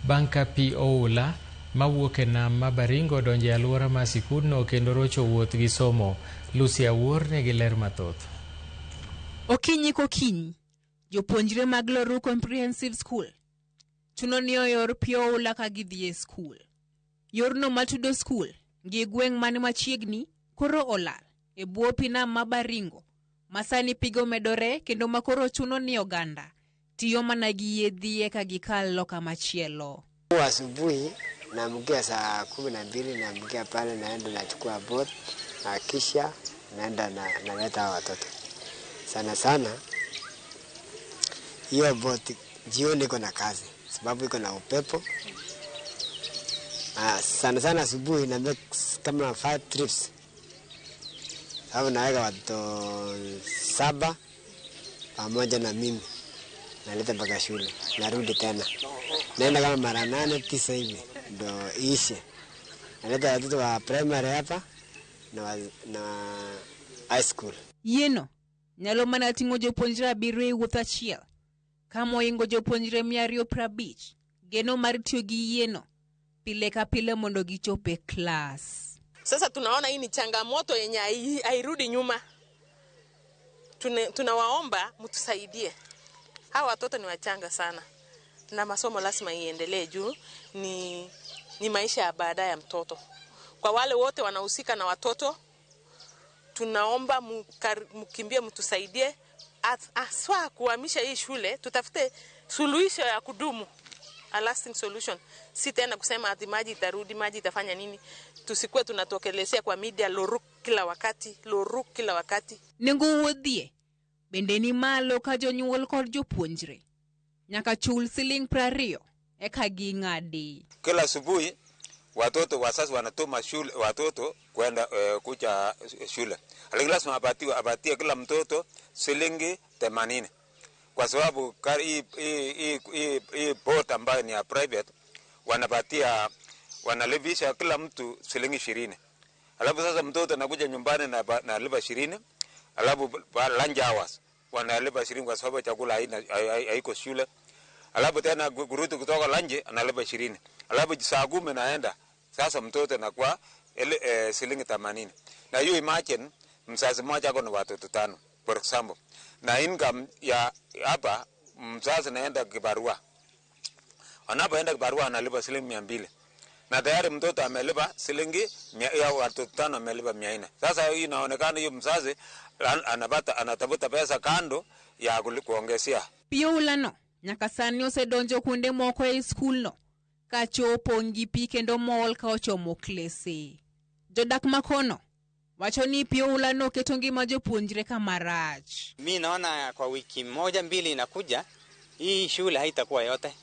bang' ka pi oula mawuok e nam ma Baringo donjo e alwora ma sikundno kendo rocho wuoth gi somo. Lucy Awuor nigi ler mathoth. Okinyi kokinyi, jopuonjre mag Loru Comprehensive School chuno ni oyor pi oula ka gidhi e skul. Yorno matudo skul gi gweng' mane machiegni koro olal e bwo pi nam ma Baringo masani pigo medore kendo makoro chuno ni oganda tiyo mana gi yiedhi eka gikal loka machielo. Asubuhi naamkia saa 12 naamkia pale, naenda nachukua boat na kisha naenda na naleta watoto. Sana sana Hiyo boti jioni iko na kazi sababu iko na upepo. Sana sana asubuhi na make kama 5 trips. Sababu naweka watoto 7 pamoja na mimi. Naleta mpaka shule, narudi tena. Naenda kama mara 8 9 hivi ndo iishe. Naleta watoto wa primary hapa na high school. Yieno nyalo mana ting'o jopuonjre 7 e wuoth achiel. Ka moingo jopuonjre 250, geno mar tiyo gi yieno pile ka pile mondo gichop e klas. Sasa tunaona hii ni changamoto yenye hairudi nyuma. Tunawaomba mtusaidie. Hawa watoto ni wachanga sana na masomo lazima iendelee juu ni maisha ya baadaye ya mtoto. Kwa wale wote wanahusika na watoto, tunaomba mkimbie mtusaidie aswa kuhamisha hii shule, tutafute suluhisho ya kudumu, a lasting solution. Si tena kusema ati maji itarudi, maji itafanya nini. Tusikuwe tunatokelezea kwa media Loruk kila wakati, Loruk kila wakati. Nengo wuodhie bende ni malo ka jonyuol kod jopuonjre nyaka chul siling 20 eka ging'adi. Kila asubuhi watoto wazazi wanatuma shule watoto kwenda kuja shule. Lakini lazima apatie kila mtoto shilingi 80. Kwa sababu hii boat ambayo ni ya private wanapatia, wanalipisha kila mtu shilingi 20. Alafu sasa mtoto anakuja nyumbani na analipa 20. Alafu lunch hours wanalipa 20 kwa sababu chakula haiko shule. Alafu tena kurudi kutoka lunch analipa 20. Alafu saa 10 naenda. Sasa mtoto anakuwa shilingi 80. Na you imagine mzazi mmoja ako na watoto 5 for example. Na income ya hapa mzazi naenda kibarua. Anapoenda kibarua analipa shilingi 200. Na tayari mtoto amelipa shilingi ya watoto 5 amelipa 400. Sasa hii inaonekana hiyo mzazi anapata anatafuta pesa kando ya kuongezea. Pi oulano nyaka sani osedonjo kuonde moko e skulno kachopo gi pi kendo mol ka ochomo klese. Jodak makono wacho ni pi oulano keto ngima jopuonjre kama rach. Mi naona kwa wiki 1-2 inakuja hii shule haitakuwa yote.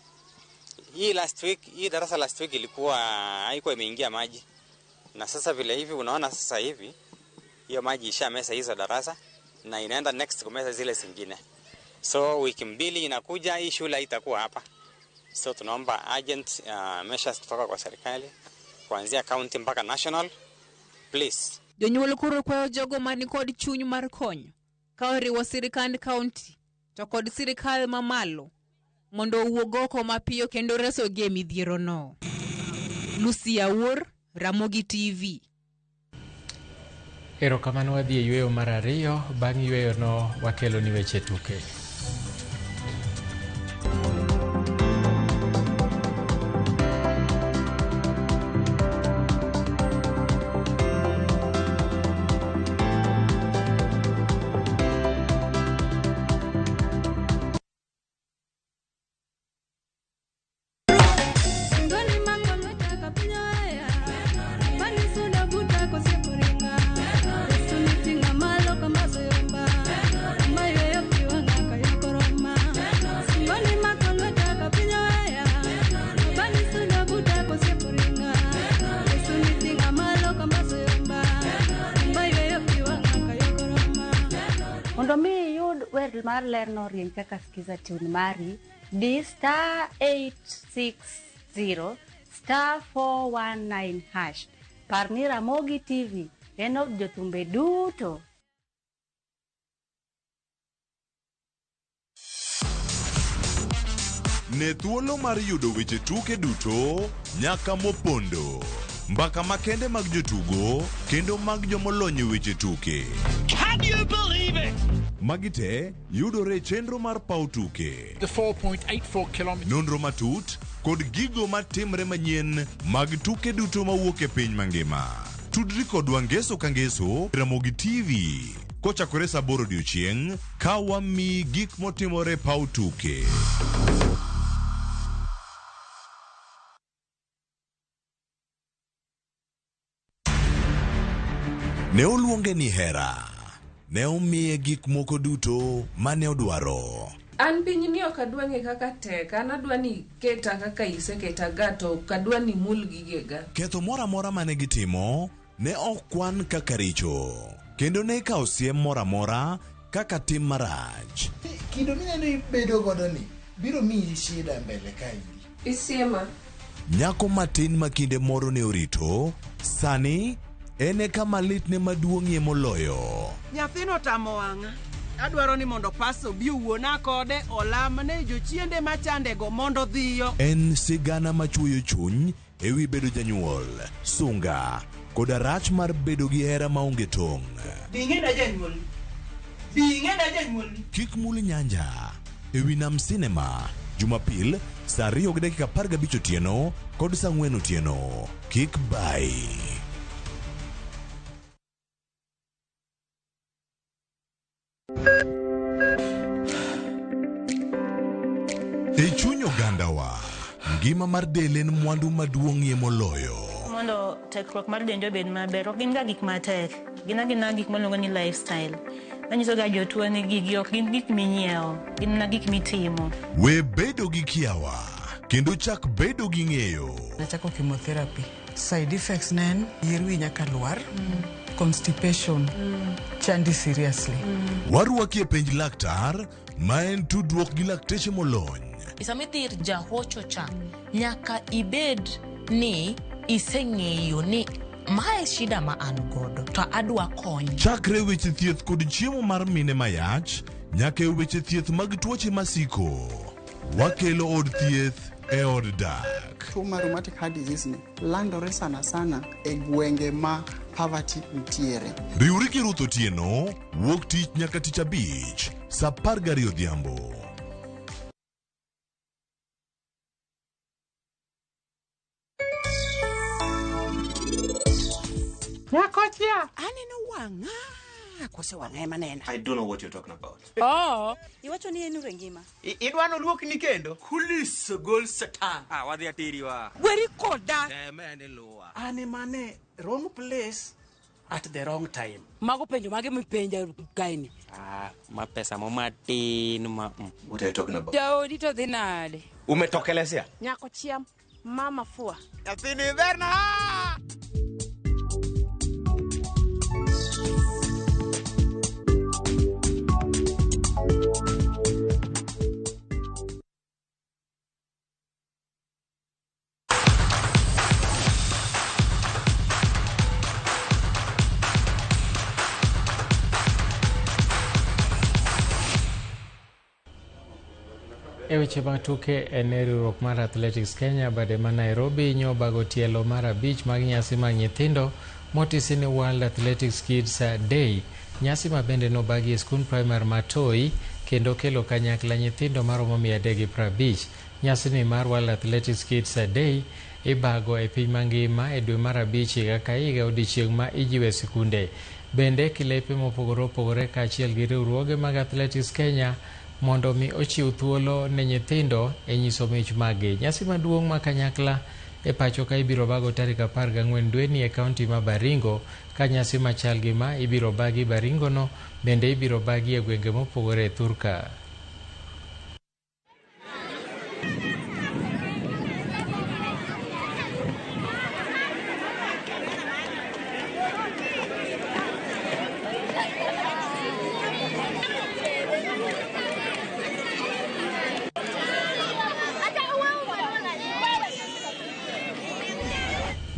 Hii last week, hii darasa last week ilikuwa haikuwa imeingia maji. Na sasa vile hivi unaona sasa hivi hiyo maji ishamesa hizo darasa na inaenda next kumesa zile zingine. So wiki 2 inakuja hii shule haitakuwa hapa. So tunaomba urgent measures kutoka kwa serikali kuanzia county mpaka national, please. Jonyuol koro kwayo jogo mani kod chuny mar konyo ka oriwo sirikand county to kod sirikal mamalo mondo owuog oko mapiyo kendo resogi e midhiero no. Lucy Awuor, Ramogi TV. Erokamano, wadhi e yweyo mar 2. Bang' yweyo no wakelo ni weche tuke. Mondo mi iyud wer mar lerno rieny kaka Skiza Tune mari, di star 860 star 419 hash. Par ni Ramogi TV en od jothumbe duto. Ne thuolo mar yudo weche tuke duto nyaka mopondo, mbaka makende mag jotugo kendo mag jomolony e weche tuke. Can you believe it? Magi te yudore e chenro mar paw tuke. The 4.84 kilometers. Nonro matut kod gigo matimre manyien mag tuke duto mawuok e piny mangima. Tudri kodwa ngeso ka ngeso Ramogi TV kochakore saa 8 odiochieng' ka wamiyi gik motimore e paw tuke. Ne oluonge ni hera. Ne omiye gik moko duto mane odwaro. An piny ni ok adwa ng'e kaka tek, an adwa ni keta kaka iseketa ga to ok adwa ni mul gigega. Ketho moro amora mane gitimo ne ok kwan kaka richo, kendo ne ikawo siem moro amora kaka tim marach. Kido mineno ibedo godo ni biro miyi shida mbele kaendi. Isiema. Nyako matin ma kinde moro ne orito, sani en e kama litne maduong'ie moloyo. Nyathino otamo wang'a. Adwaro ni mondo pasta obi owuona kode olamne jochiende machandego mondo dhiyo. En sigana machuoyo chuny e wi bedo janyuol, sunga, koda rach mar bedo gi hera maonge tong'. Bi ing'ena janyuolni. Bi ing'ena janyuolni. Kik mul nyanja e wi Nam Cinema Jumapil saa 2:15 otieno kod saa 4 otieno. Kik bai. E chuny ogandawa, ngima mar del en mwandu maduong'ie moloyo. Mondo tekruok mar dendi obed maber, ok gin ga gik matek. Gin agina gik miluongo ni lifestyle. Anyiso ga jotuo ni gigi ok gin gik minyiewo, gin mana gik mitimo. We bedo gi kiawa kendo chak bedo gi ng'eyo. Nachako chemotherapy. Side effects ne en yier wi nyaka lwar, constipation, chandi seriously. Warwaki e penj laktar ma en tudruok gi lakteche molony. Sama idhi ir jahocho cha, nyaka ibed ni iseng'eyo ni mae shida ma an godo to adwa kony. Chakre weche thieth kod chiemo mar mine mayach nyaka e weche thieth mag tuoche masiko. Wakelo od thieth e od dak. Tuo mar rheumatic heart disease ni landore sana sana e gwenge ma poverty nitiere. Riwri gi Ruth Otieno wuok tich nyaka tich abich saa 12 odhiambo. Nyakocha, aneno wang'a kose wang'a ema nena. I don't know what you're talking about. Oh, iwacho ni en ure ngima. Idwa noluokni kendo? Kulis gol satan. Ah, wadhi atiriwa. Weri koda. Temene luwa. An emane wrong place at the wrong time. Mago penjo mage mipenja kaeni. Ah, ma pesa mo matin ma. What are you talking about? Jaodi to dhi nade? Umetokelezea? Nyako chiam, mama fua. Nyathini berna. E weche mag tuke en e riwruok mar Athletics Kenya bade ma Nairobi nyobago tielo mar 5 mag nyasi mag nyithindo motisi ni World Athletics Kids Day. Nyasi ma bende nobagi e skund primar ma Toi kendo kelo kanyakla nyithindo maromo 350. Nyasi ni mar World Athletics Kids Day ibago e piny mangima e dwe mar 5 higa ka higa odiechieng' ma ijiwe sikunde. Bende kilepe mopogore opogore kaachiel gi riwruoge mag Athletics Kenya mondo mi ochiw thuolo ne nyithindo e nyiso mich maggi. Nyasi maduong' ma kanyakla e pacho ka ibiro bago tarik 14 dweni e kaunti ma Baringo, ka nyasi machal gi ma ibiro bagi Baringo no bende ibiro bagi e gwenge mopogore e Thurka.